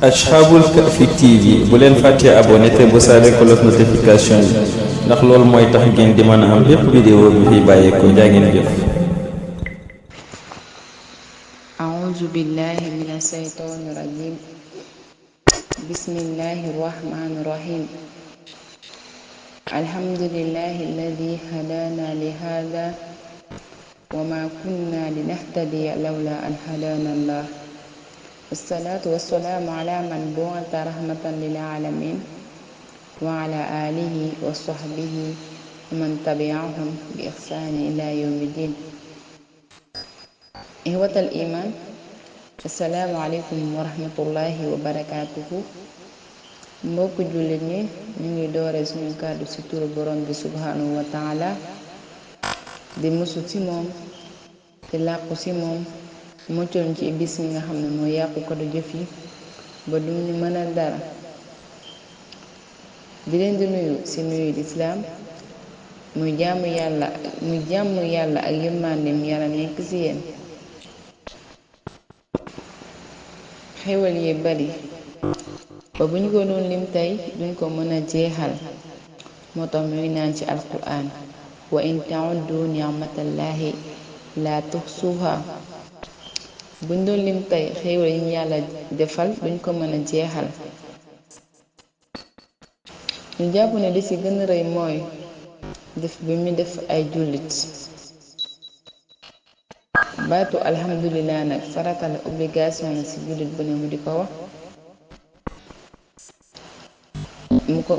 Ashabul Kahfi TV bu leen fàttee abonné te bu saale cloche notification bi ndax loolu mooy tax ngeen di mën a am bépp vidéo bi fi bàyyeekoo. Njaa ngeen jëf. أعوذ بالله من الشيطان الرجيم بسم الله الرحمن الرحيم الحمد لله الذي هدانا لهذا وما كنا لنهتدي لولا أن هدانا الله والصلاة والسلام على من بعث رحمة للعالمين وعلى آله وصحبه ومن تبعهم بإحسان إلى يوم الدين إخوة الإيمان السلام عليكم ورحمة الله وبركاته mbokk jullit ñi ñu ngi doore suñu kàddu ci turu borom bi subhanahu wa taala di musu ci moom di làqu ci moom muccoon ci iblis mi nga xam ne mooy yàqu ko du jëf yi ba du ñu mënal dara di leen di nuyu ci nuyu lislaam muy jàmm yàlla ak yërmandeem yàlla nekk ci yéen xéwal yi bari ba bu ñu ko doon lim tey duñ ko mën a jeexal moo tax muy naan ci alquran wa in ta'uddu ni'matallahi la tuhsuha buñ doon lim tey xéewal yi ñu yàlla defal duñ ko mën a jeexal ñu jàpp ne li ci gën a rëy mooy def bi mu def ay jullit baatu alhamdulillah nag farata la obligation la ci jullit bu ne mu di ko wax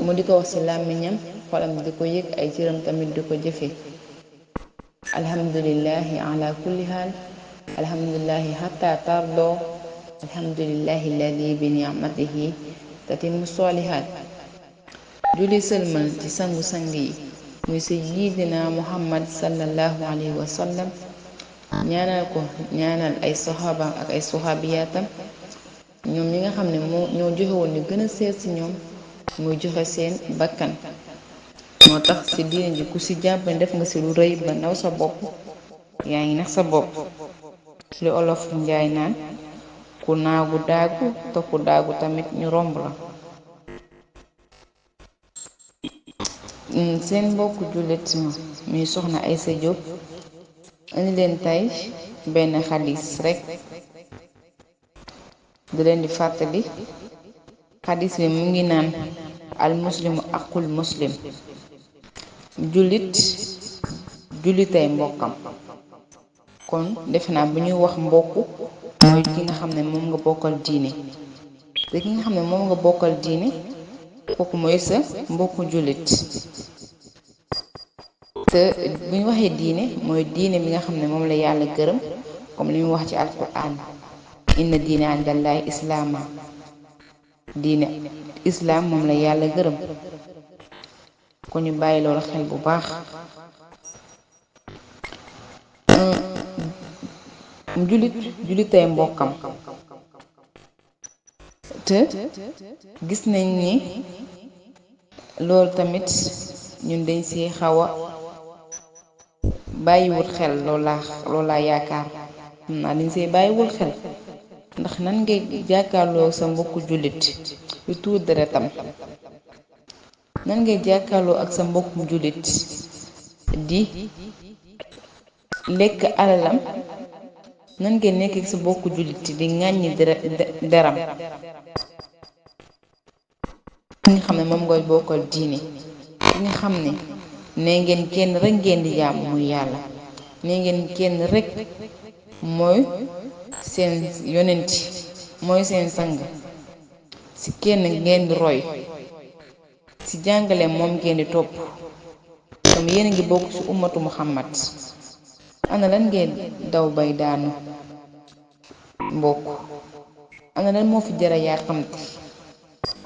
mu di ko wax ci làmmiñam xolam di ko yëg ay cëram tamit di ko jëfe alhamdulillahi ala kulli haal alhamdulillahi hatta tardo alhamdulillahi alladi bi ni'matihi tatimmu solihaat julli sëlmal ci sangu-sang yi muy sayyidina muhammad sallallahu alayhi wa sallam ñaanal ko ñaanal ay saxaabaam ak ay saxaabiyaatam ñoom ñi nga xam ne ñoo joxe woon ñu gën a seet ci ñoom muy joxe seen bakkan moo tax ci diine ji ku ci jàpp def nga ci lu rëy ba naw sa bopp yaa ngi nax sa bopp li olof njaay naan ku naagu daagu te ku daagu tamit ñu romb la seen mbokku jullit muy soxna Aysa Jóob indi leen tey benn xadis rekk di leen di fàttali xadis bi mu ngi naan al muslimu aqul muslim jullitay mbokkam kon defe naa bu ñuy wax mbokk mooy ki nga xam ne moom nga bokkal diine te ki nga xam ne moom nga bokkal diine kooku mooy sa mbokku jullit te bu ñu waxee diine mooy diine bi nga xam ne moom la yàlla gërëm comme li mu wax ci alquran inna diine indallahi islaama diine islaam moom la yàlla gërëm ko ñu bàyyi loolu xel bu baax jullitay mbokkam te gis nañ ni loolu tamit ñun dañ ci xawa bàyyiwul xel loolaa yaakaar xam naa dañ ci bàyyiwul xel ndax nan ngay jàkkaarloo sa mbokku jullit yu tuur deretam nan ngay jàkkaarloo ak sa mbokku jullit di lekk alalam nan ngay nekk ak sa mbokku jullit di ŋàññi deram ki nga xam ne moom ngay bokkal diine ki nga xam ne nee ngeen kenn rekk ngeen di jaamu muy yàlla nee ngeen kenn rekk mooy seen yonenti mooy seen sang ci kenn ngeen di roy ci jàngale moom ngeen di topp comme yéen a ngi bokk ci ummatu muhammad ana lan ngeen daw bay daanu mbokk ana lan moo fi jara yaa xamte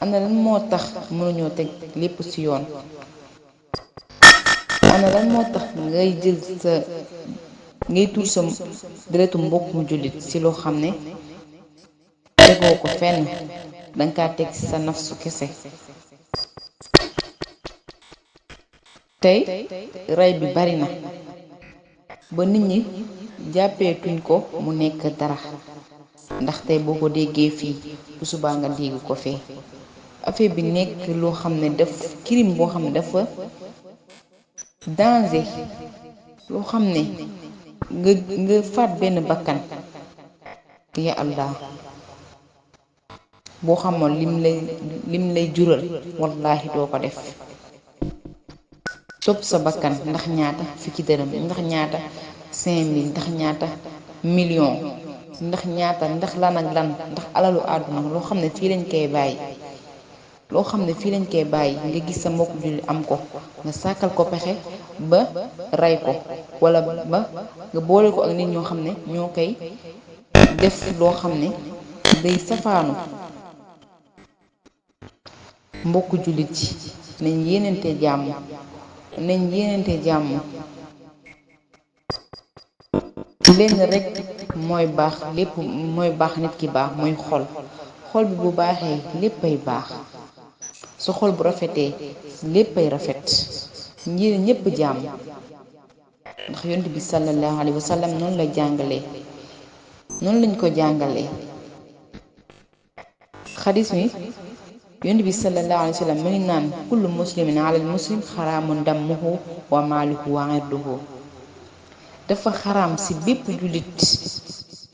ana lan moo tax mënuñoo teg lépp ci yoon ana lan moo tax ngay jël ngay tuur sa deretu mbokkum jullit ci loo xam ne tegoo ko fenn danga kaa teg ci sa nafsu kese tey rey bi bari na ba nit ñi jàppeetuñ ko mu nekk dara ndax tey boo ko déggee fii bu subaa nga dégg ko fee affaire bi nekk loo xam ne daf crime boo xam ne dafa danger loo xam ne nga faat benn bakkan ya Allah boo xamoon lim lay jural wallaahi doo ko def topp sa bakkan ndax ñaata fukki dërëm ndax ñaata 5000 ndax ñaata million ndax ñaata ndax lan ak lan ndax alalu àdduna loo xam ne fii lañ koy bàyyi loo xam ne fii lañ koy bàyyi nga gis sa mbokk julli am ko nga sàkkal ko pexe ba rey ko wala ba nga boole ko ak nit ñoo xam ne ñoo koy def loo xam ne day safaanu mbokk jullit yi nañ yéenante jàmm nañ yéenante jàmm lenn rekk mooy baax lépp mooy baax nit ki baax mooy xol bi bu baaxee léppay baax su xol bu rafetee léppay rafet ngir ñépp jàmm ndax yonent bi sallallahu alayhi wa sallam noonu la jàngalee noonu lañ ko jàngalee xadis mi yonent bi sallallahu alayhi wa sallam mi ngi naan kullu muslimin alal muslim xaraamun dammuhu wa maaluhu wa irduhu dafa xaraam ci bépp jullit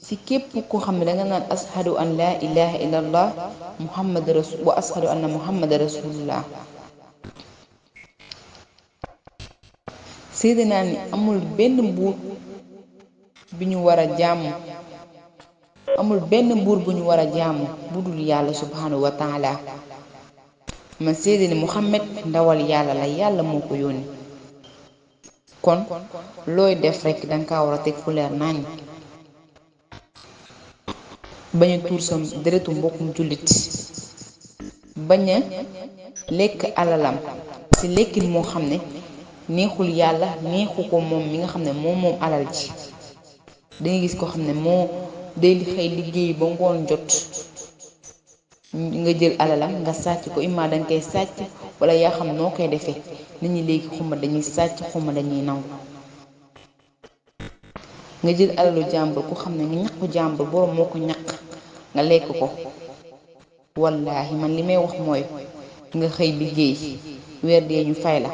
ci képp koo xam ne danga naan ashadu an laa ilaha illallah muhammad rasul wa ashadu anna muhammad rasulullah seede naa ni amul benn buur bi ñu war a jaamu amul benn buur bu ñu war a jaamu bu dul yàlla subhanahu wa taala man seede ni muhammad ndawal yàlla la yàlla moo ko yónni kon looy def rekk danga kaa war a teg fu leer nañ bañ a tuur sa deretu mbokkum jullit bañ a lekk alalam ci lekkin moo xam ne neexul yàlla neexu ko moom mi nga xam ne moom alal ji danga gis ko xam ne moo day xëy liggéey ba ngoon jot nga jël alalam nga sàcc ko imma danga koy sàcc wala yaa xam noo koy defee nit ñi léegi xuma dañuy sàcc xuma dañuy nangu nga jël alalu jàmbur ku xam ne nga ñaqu jàmbur boroom moo ko ñaq nga lekk ko wallaahi man li may wax mooy nga xëy liggéey weer dee ñu fay la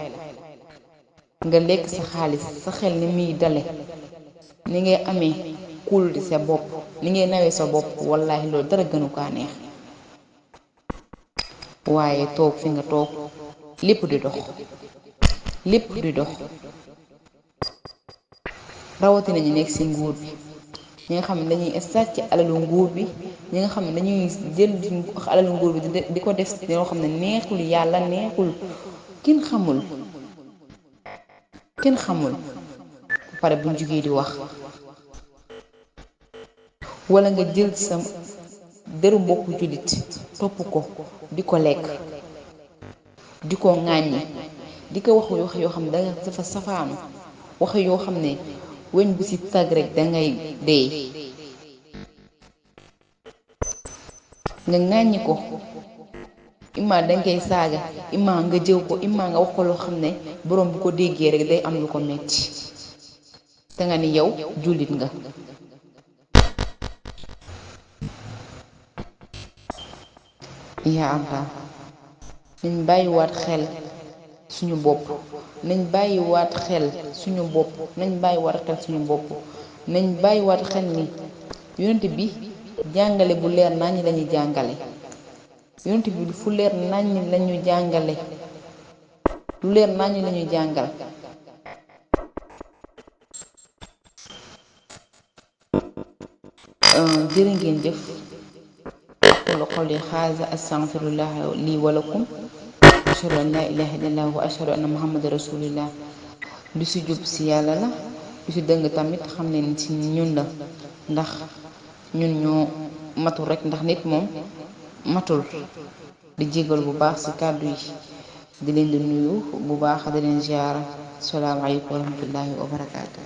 nga lekk sa xaalis sa xel ni muy dale ni ngay amee kuul di sa bopp ni ngay nawee sa bopp wallaahi loolu dara gënu kaa neex waaye toog fi nga toog lépp di dox rawatina ñu nekk ci nguur bi ñi nga xam ne dañuy sàcc alalu nguur bi ñi nga xam ne dañuy jël alalu nguur bi di ko def yoo xam ne neexul yàlla neexul kenn xamul ba pare buñ jugee di wax wala nga jël sa deru mbokku jullit topp ko di ko lekk di ko ŋàññi di ko wax yoo xam ne dafa safaanu wax yoo xam ne weñ bu ci tag rek dangay dee nga ŋàññi ko imma danga koy saaga imma nga jëw ko imma nga wax ko loo xam ne boroom bu ko déggee rek day am lu ko metti te nga ni yow jullit nga yaa Allah nañ bàyyiwaat xel suñu bopp nañ bàyyiwaat xel suñu bopp nañ bàyyiwaat xel ni yonent bi jàngale bu leer naññ lañuy jàngale yonent bi fu leer naññ lañu jàngale lu leer naññ lañuy jàngal jërë ngeen jëf aqulu qawli haaza astaghfirullah lii wa lakum ashhadu an laa ilaaha illallah wa ashhadu anna muhammadan rasulullah lu ci jub ci yàlla la lu ci dëng tamit xam leen ci ñun la ndax ñun ñoo matul rekk ndax nit moom matul di jégal bu baax ci kàddu yi di leen di nuyu bu baax di leen ziyaara salaamaaleykum wa rahmatullahi wa barakaatu